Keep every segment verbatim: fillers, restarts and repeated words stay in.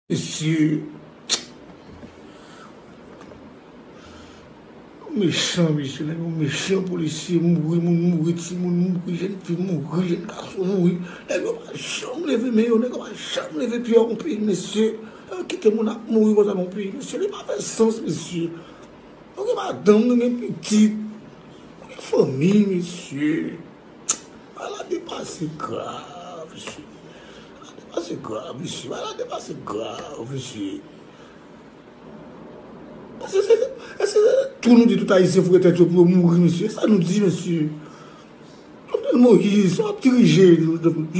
Mesye, mechan, mesye, nèg yo mechan, polisye mouri, moun mouri, timoun mouri, jèn fi mouri, jèn gason mouri. Nèg yo pa janm leve men yo, nèg yo pa janm leve pye yo nan peyi, mesye. Yo kite moun ap mouri konsa nan peyi, mesye, li pa fè sans, mesye. Nou gen madanm, nou gen pitit, nou gen fanmi, mesye. Bagay la depase grav, mesye. Bagay la depase grav, mesye. Bagay la depase grav, mesye. Èske se, èske se tou nou di tout Ayisyen foure tèt yo pou yo mouri, mesye? Sa nou di, mesye? Jovenel Moïse, sa w ap dirije,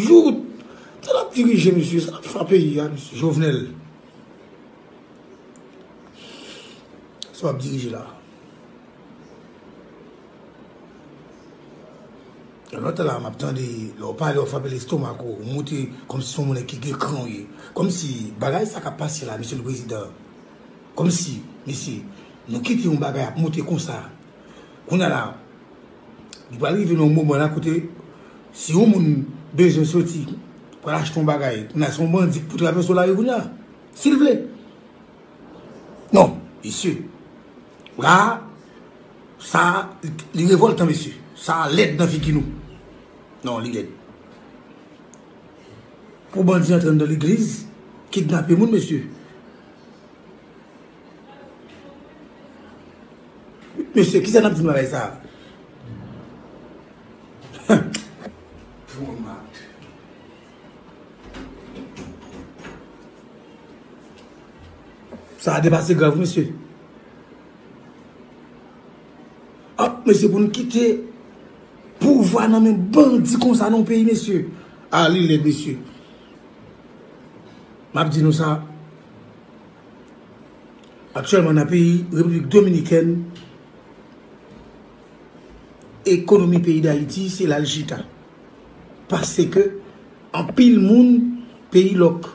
jout, sa l ap dirije, mesye, sa l ap fè peyi a, mesye, Jovenel. Sa w ap dirije la. Lòt la, m ap tande, lè w pale, w frape lestomak ou, ou monte kòmsi se yon moun ki gen kran w ye. Kòmsi bagay sa k ap pase la, mesye le prezidan. Kòmsi, mesye, nou kite yon bagay ap monte konsa. Kounye a la, li pral rive nan yon moman la kote, si yon moun bezwen soti, pral achte yon bagay, kounye a se yon bandi k pou travèse lari kounye a. Si l vle. Non, mesye. La, sa, li revòltan, mesye. Sa lèd nan figi nou. Non, li lèd. Pou bandi antre anndan legliz, kidnape moun, mesye. Mesye, kisa n ap di nan bagay sa? Sa a depase grav, mesye. Ap, mesye, pou n kite pouvwa nan men bandi konsa nan yon peyi, mesye. A, li lèd, mesye. M ap di nou sa. Aktyèlman, nan peyi Repiblik Dominikèn, ekonomi peyi Dayiti, se la l chita. Paske anpil moun peyi lòk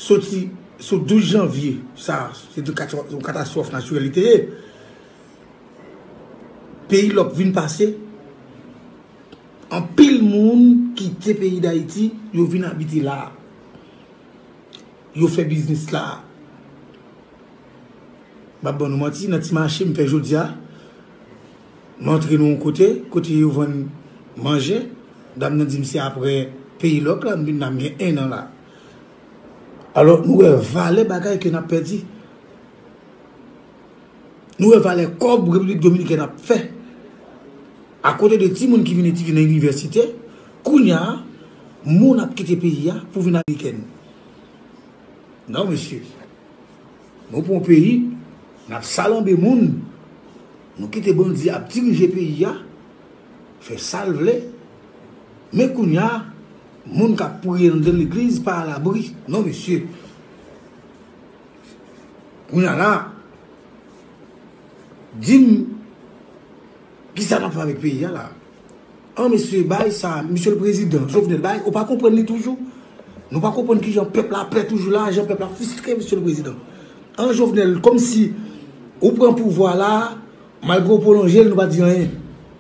soti sou douz janvye, sa, se te katastwòf, yon katastwòf natirèl li te ye. Peyi lòk vin pase, anpil moun kite peyi Dayiti, yo vin abite la. Yo fè biznis la. M ap ban nou manti, nan ti mache m fè jodi a, m antre nan yon kote, kote yo vann manje. Dam nan di m se apre peyi lòk la, m vin la, m gen en an la. Alò, nou wè valè bagay ke n ap pèdi. Nou wè valè kòb Repiblik Dominikèn ap fè. Akote de timoun ki vin etidye nan inivèsite, kounye a, moun ap kite peyi a pou vin amerikèn. Non, mesye. Nou pran peyi, n ap salanbe moun. Nou kite bandi ap dirije peyi a, fè sa l vle. Men kounye a, moun k ap priye anndan legliz pa alabri. Non, mesye. Kounye a la, di m, kisa n ap fè avèk peyi a la? An, mesye, bay sa, mesye le prezidan, Jovenel, bay, ou pa konprann li toujou? Nou pa konprann kijan pèp la pè toujou la, jan pèp la fristre, mesye le prezidan. An, Jovenel, kòmsi ou pran pouvwa la, malgre w pwolonje l, nou pa di anyen.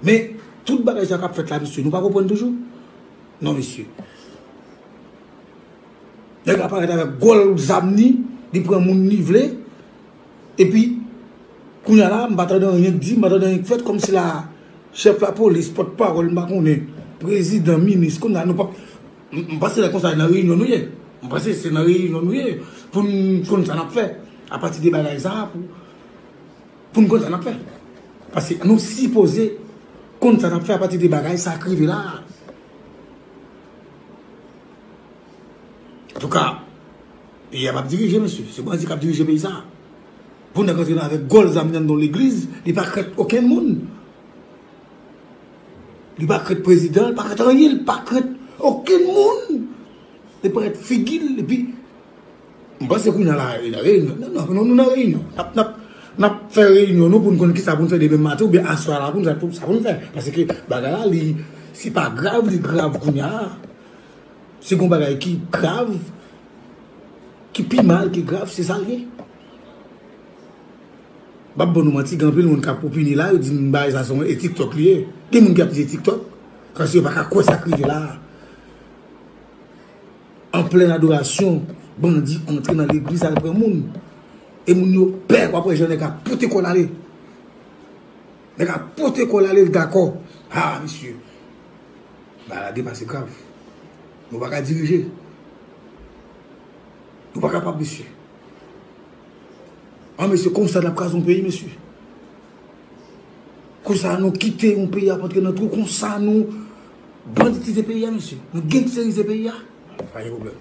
Men, tout bagay sa k ap fèt la, mesye, nou pa konprann toujou? Non, mesye. Nèg la parèt avèk gòl zam ni, li pran moun li vle. Epi, kounye a la, m pa tande anyen k di, m pa tande anyen k fèt, kòmsi la, chèf lapolis, pòtpawòl, m pa konnen, prezidan, minis, kounye a, nou pa, m, m panse lè konsa nan reyinyon nou ye. M panse se nan reyinyon nou ye, pou n konn sa n ap fè. Apati de bagay sa, pou, pou n konn sa n ap fè. Paske nou sipoze konn sa n ap fè apati de bagay sa k rive la a. Antouka, peyi a p ap dirije, mesye. Se bandi k ap dirije peyi sa a. Pou nèg antre nan avèk gòl zam nan nan legliz, li pa krent okenn moun. Li pa krent prezidan, li pa krent anyen, li pa krent okenn moun. Li pa krent figi l, epi M panse kounye a la, e nan reyinyon. Non, non, non, nou nan reyinyon. N ap, n ap, n ap fè reyinyon nou pou n konn kisa pou n fè demen maten oubyen aswè a la pou n fè sa pou n fè. Paske bagay la, li, se pa grav, li grav kounye a. Se gon bagay ki grav, ki pi mal, ki grav, se sa l ye. M p ap ban nou manti, gen anpil moun k ap opine la, yo di m bagay sa se yon, e TikTok li ye. Gen moun ki ap di e TikTok, paske yo pa ka kwè sa k rive la a. An plèn adorasyon, Bandi antre nan legliz al pran moun. E moun yo pè, w ap wè jan nèg la pote kò l ale. Nèg la pote kò l ale, l dakò. Ha, mesye. Bagay la depase grav. Nou pa ka dirije. Nou pa kapab, mesye. An, mesye, konsa n ap kraze yon peyi, mesye. Konsa nou kite yon peyi ap antre nan twou, konsa nou banditize peyi a, mesye. Nou gangsterize peyi a. Pa gen pwoblèm.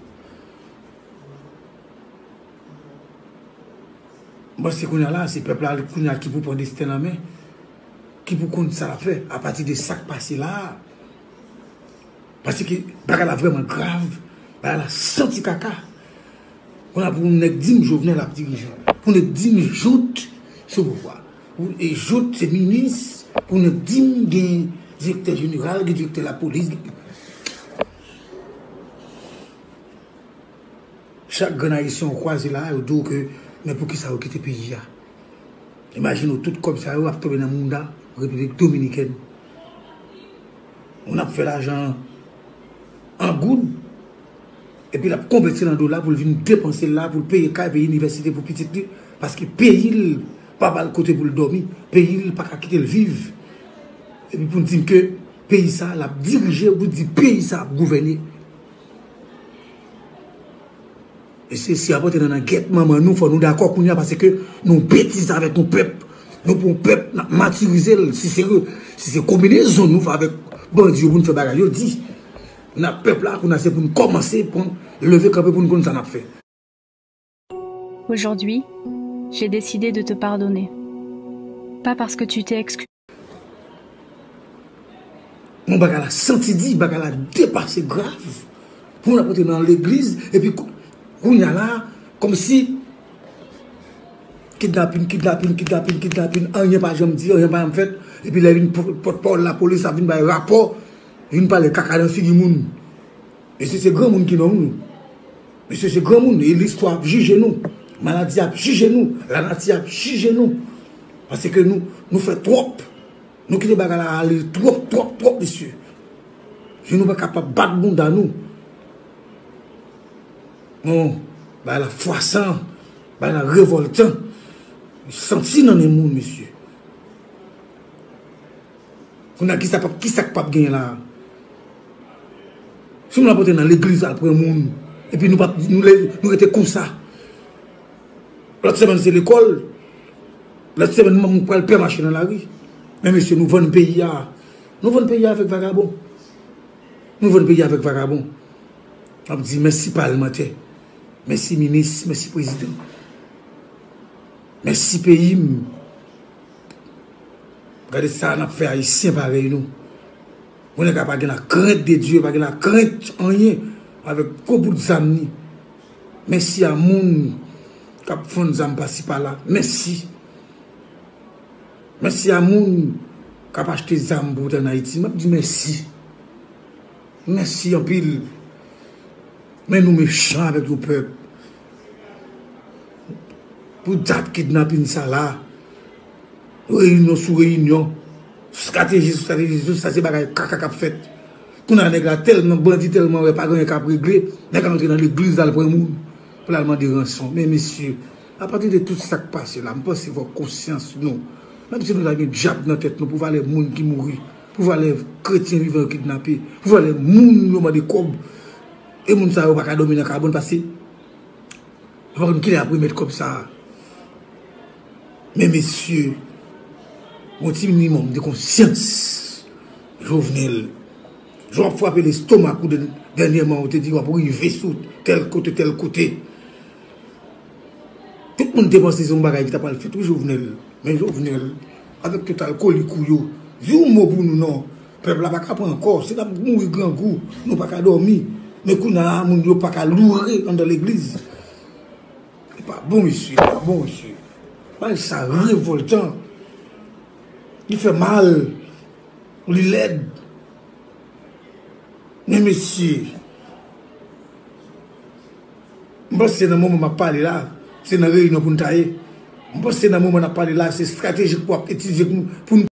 M panse kounye a la, se pèp la kounye a ki pou pran desten l an men, ki pou konn sa l ap fè apati de sa k pase la a. Paske bagay la vrèman grav, bagay la santi kaka. Kounye a pou nèg di m Jovenel ap dirije, pou nèg di m jout sou pouvwa, pou e jout se minis, pou nèg di m gen direktè jeneral, gen direktè lapolis, gen Chak grenn ayisyen w kwaze la, yo di w ke, men poukisa yo kite peyi a? Imajine w, tout kòb sa yo ap tonbe nan mounda Repiblik Dominikèn. Moun ap fè lajan an goud, epi l ap konvèti l an dola pou l vin depanse l la, pou l peye kay, peye inivèsite pou pitit li, paske peyi l pa ba l kote pou l dòmi, peyi l pa ka kite l viv. Epi pou n di m ke peyi sa, l ap dirije, ou di peyi sa ap gouvène. Mesye, si y ap antre nan, nan gèt manman nou, fò nou dakò kounye a, paske nou betize avèk yon pèp. Nou pran yon pèp, n ap matirize l. Si se re-, si se konbinezon nou fè avèk bandi yo pou n fè bagay yo, di. N ap pèp la, kounye a se pou n kòmanse, pou n leve kanpe, pou n konn sa n ap fè. Aujourd'hui, j'ai décidé de te pardonner. Pas parce que tu t'es excusé. Non, bagay la santi di, bagay la depase grav. Pou moun ap antre nan legliz, epi kou-, kounye a la, kòmsi kidnapin, kidnapin, kidnapin, kidnapin, anyen pa janm di, anyen pa janm fèt. Epi lè vin pò-, pòtpawòl lapolis, ap vin bay rapò, vin pale kaka nan figi moun. Mesye, se granmoun ki nonm nou. Mesye, se granmoun, e listwa ap jije nou. Maladi ap jije nou. Lanati ap jije nou. Paske nou, nou fè twòp. Nou kite bagay la ale twòp, twòp, twòp, mesye. Ke nou pa kapab bat bounda nou. Non, bagay la fwasan, bagay la revòltan. Santi nan nen moun, mesye. Kounye a, kisa p ap, kisa k p ap genyen la a? Si moun ap antre nan legliz al pran moun, epi nou p ap, nou, le-, nou rete konsa. Lòt semèn se lekòl. Lòt semèn moun pral pè mache nan lari. Men mesye, nou vann peyi a. Nou vann peyi a avèk vagabon. Nou vann peyi a avèk vagabon. M ap di mèsi palmantè. Mèsi minis, mèsi prezidan. Mèsi peyi m. Gade sa n ap fè ayisyen parèy nou. Yon nèg la pa gen lakrent de Dye, pa gen lakrent anyen avèk gwo bout zam ni. Mèsi a moun k ap vann zam pasi pala. Mèsi. Mèsi a moun k ap achte zam pou w te ann Ayiti. M ap di mèsi. Mèsi anpil. Men nou mechan avèk yon pèp. Pou dat kidnapin sa la. Reyinyon sou reyinyon. Estrateji sou estrateji, tout sa se bagay kaka k ap fèt. Kounye a nèg la tèlman bandi, tèlman wè pa gen anyen k ap regle, nèg la antre nan legliz al pran moun pou l al mande ranson. Men mesye, apati de tout sa k pase la, m panse fò konsyans nou, menm si nou ta gen dyab nan tèt nou, pou valè moun ki mouri, pou valè kretyen vivan yo kidnape, pou valè moun yo mande kòb, e moun sa yo pa ka dòmi nan kabòn paske yo pa konn kilè y ap remèt kòb sa a. Men mesye, yon ti minimòm de konsyans, Jovenel, jan w ap frape lestomak ou dè-, dènyèman, ou te di w ap rive sou tèl kote, tèl kote. Tout moun te panse se yon bagay ki ta pral fèt, wi, Jovenel. Men Jovenel, avèk tout alkolik ou yo, di yon mo pou nou non. Pèp la pa ka pran ankò. Si n ap mouri grangou, nou pa ka dòmi. Men kounye a, moun yo pa ka loure anndan legliz. Li pa bon, mesye, li pa bon, mesye. Bagay sa revòltan. Li fè mal. Li lèd. Men mesye, m panse nan moman m ap pale la, se nan reyinyon pou n ta ye. M panse nan moman n ap pale la, se estratejik pou ap etidye pou, pou n